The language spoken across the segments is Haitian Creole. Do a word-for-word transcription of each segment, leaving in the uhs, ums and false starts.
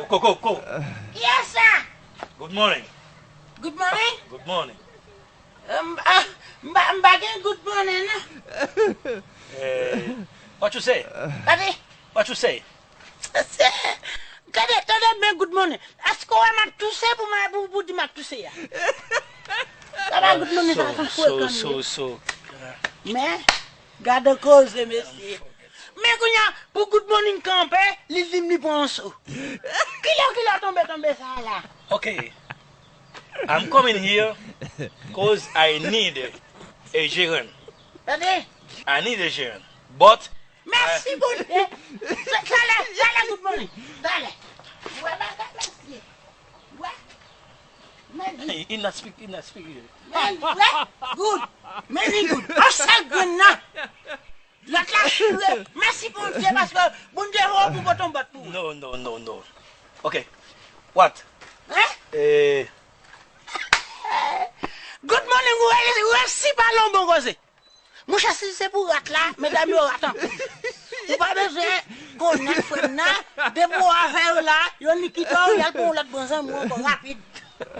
Koko, ko. Kiyès sa? Good morning. Good morning? Good morning. M pa, m pa, m pa gen good morning, non. Eh, what you say? Gade. What you say? Se, gade, tande byen good morning. Èske w wè m ap touse pou m, pou, pou di m ap touse a? Sa pa good morning, sa, sa frekan li ye. Men, gade koze, mesye. Men kounye a, pou good morning kanpe, li di m li pran yon so. Kilè, kilè tonbe, tonbe sa la? Okay. I'm coming here 'cause I need a gerant. Tande? I need a gerant. But Mèsi Bondye. Sa, sa lè, sa lè good morning. Sa lè. Wè bagay mesye. Wè. Men good. He, he not speak, he not speak. Men wè good. Men li good. An sèl grenn nan. Lòt la chire. Mèsi Bondye paske Bondye wè w pou pote yon bòt pou ou. No, no, no, no. Okay. What? Hein? Eh. Good morning, ou resi pale yon bon koze. Monchè, si se pou rat la, medam yo rat anpil. Ou pa bezwen konnen frè m nan, depi w avè yo la, yo ni kite w, y al pran yon lòt bon zanmi w ankò rapid.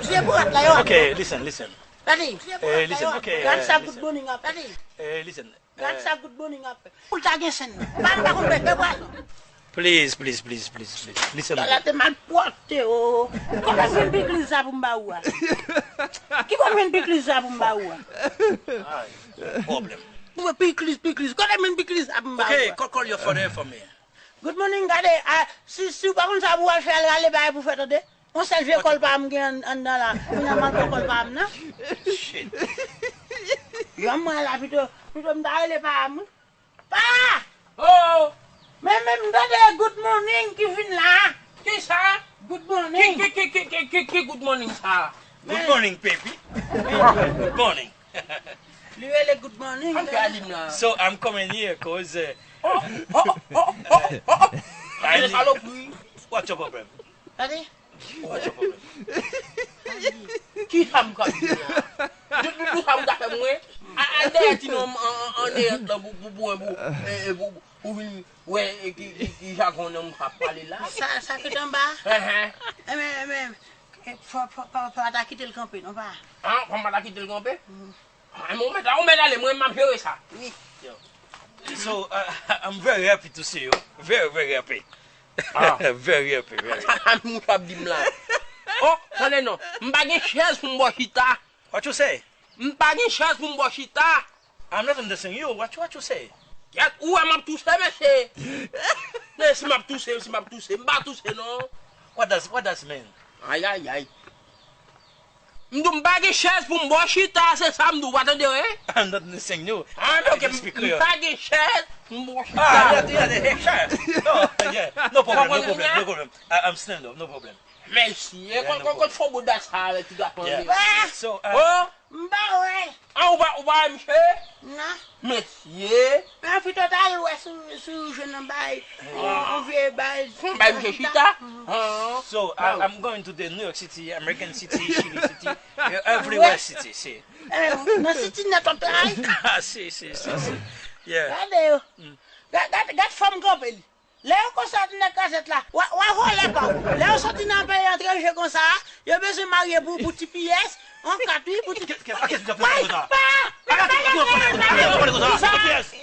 Si se pou rat la, yo rat. Okay, listen, listen. Tande, si se pou rat la, yo rat. Gad sa good morning ap fè. Tande. Eh, listen. Gad sa good morning ap fè. Pou l ta gen sèn nan. Pa, m pa konn bèt, bèt pral. Please, please, please, please, please. Listen. Bagay te malpwòpte, o. Kote m jwenn pikliz sa pou m ba ou a? Ki kote m jwenn pikliz sa pou m ba ou a? Ay, problem. Pikliz, pikliz. Kote m jwenn pikliz sa pou m ba ou a? Okay, call, call your father for me. Good morning, gade. A, si, si w pa konn sa pou w al fè, al rale bagay pou fè, tande. Yon sèl vye kòl pa m gen ann-, anndan la. Kounye a m al pran kòl pa m nan. Shit. Jan m wè la, pito, pito m ta rele pa m wi. Pa! Oh! Men, men, m tande good morning ki vin la. Kisa? Good morning. Ki, ki, ki good morning sa? Good morning, baby. Good morning. Li rele good morning. An fè alim la. So, I'm coming here 'cause, uh, Oh, oh, oh, oh, oh, oh. Ay, salopri. What's your problem? Tande? What's your problem? Ki sa m ka di la? Di, di, di sa m ka fè mwen? A, al dèyè ti nonm an, an, an dèyè lan pou, pou, pou, pou, eh, eh, pou, pou vin wè, eh, ki, ki, ki jagon nonm sa pale la. Sa, sa ki t anba? Enhen. Enben, enben, eh, fò, fò, fò, fò ta kite l kanpe, non, pa? Ah, fò m pa ta kite l kanpe? Mm. Ah, men ou mèt, ou mèt ale, mwen, m ap jere sa. Wi. Yo. So, uh, I'm very happy to see you. Very, very happy. Ah. Very happy, very happy. Sa moun ap di m la. Oh, tande non. M pa gen chèz pou m bò chita. What you say? M pa gen chèz pou m bò chita. I'm not understanding you. What, what you say? Yat, ou wè m ap touse, mesye. Men si m ap touse, si m ap touse, m pa touse non. What does, what does mean? Ay, ay, ay. M di w m pa gen chèz pou m bò chita, se sa m di w, pa tande, wi? I'm not listening you. Ah, men oke, m pa gen chèz pou m bò chita. Ah, yeah, yeah, yeah, sure. No, yeah, no problem, no problem, no problem. I, I'm stand up, no problem. Mèsi. E kon, kon, kon fò bouda sa avèk ti gason an. Yeah. So, uh, oh, m pa wè. Ah, ou pa, ou pa wè misye? Non. Mesye. Men pito t al wè si, si w jwenn yon bay, yon, yon vye bay. Yon bay misye chita? Ah. So, I, I'm going to the New York City, American City, Chili City, everywhere city, see. Eh, nan City nèt w ap travay? Ah, si, si, si, si. Yeah. Gade yo. Gad, gad, gad fòm kanpe li. Lè yo konsa ap vin nan kazèt la, w a, w a vòlè pa w. Lè yo soti nan peyi etranje konsa, yo bezwen marye pou, pou ti pyès, yon kat wi, pou ti pyès. Kiyès ki ap pale konsa? Kiyès?